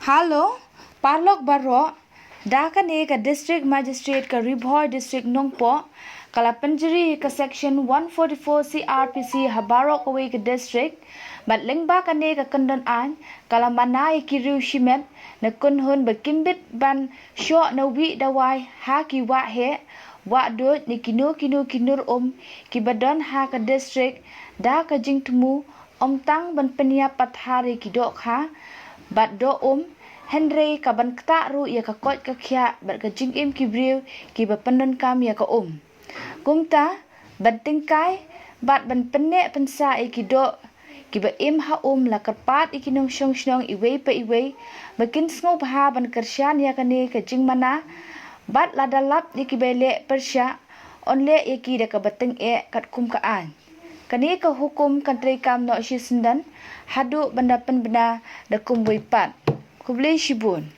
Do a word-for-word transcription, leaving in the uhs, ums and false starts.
Hello, parlok baroh. Da kane ka District Magistrate ka Ri Bhoi District Nongpoh ka la pynjri ka Section one forty-four C R P C ha baroh kawei ka district. Bad lyngba kane ka kyndon aiñ ka la mana ïa ki riew shimet na kynhun ba kim bit ban shoh na wih dawai ha ki wah heh, wah duid ne kino kino ki nur um kiba don ha ka district, da ka jingthmu ym tang ban pynïap pathar ïa ki dohkha bad doh um, hynrei ka ban ktah ruh ïa ka koit ka khiah bad ka jingim ki briew kiba pyndonkam ïa ka um. Kumta, ban tyngkai bad ban pynneh pynsah ïa ki doh kiba im ha um, la kyrpad ïa ki nongshong shnong iwei pa iwei ba kin sngewbha ban kyrshan ïa kane ka jingmana, bad lada lap ïa kiba leh pyrshah, yn leh ïa ki da kaba tyngeh katkum ka aiñ. Kane ka hukum kan treikam noh shisyndon haduh ban da pynbna da kumwei pat. Khublei shibun.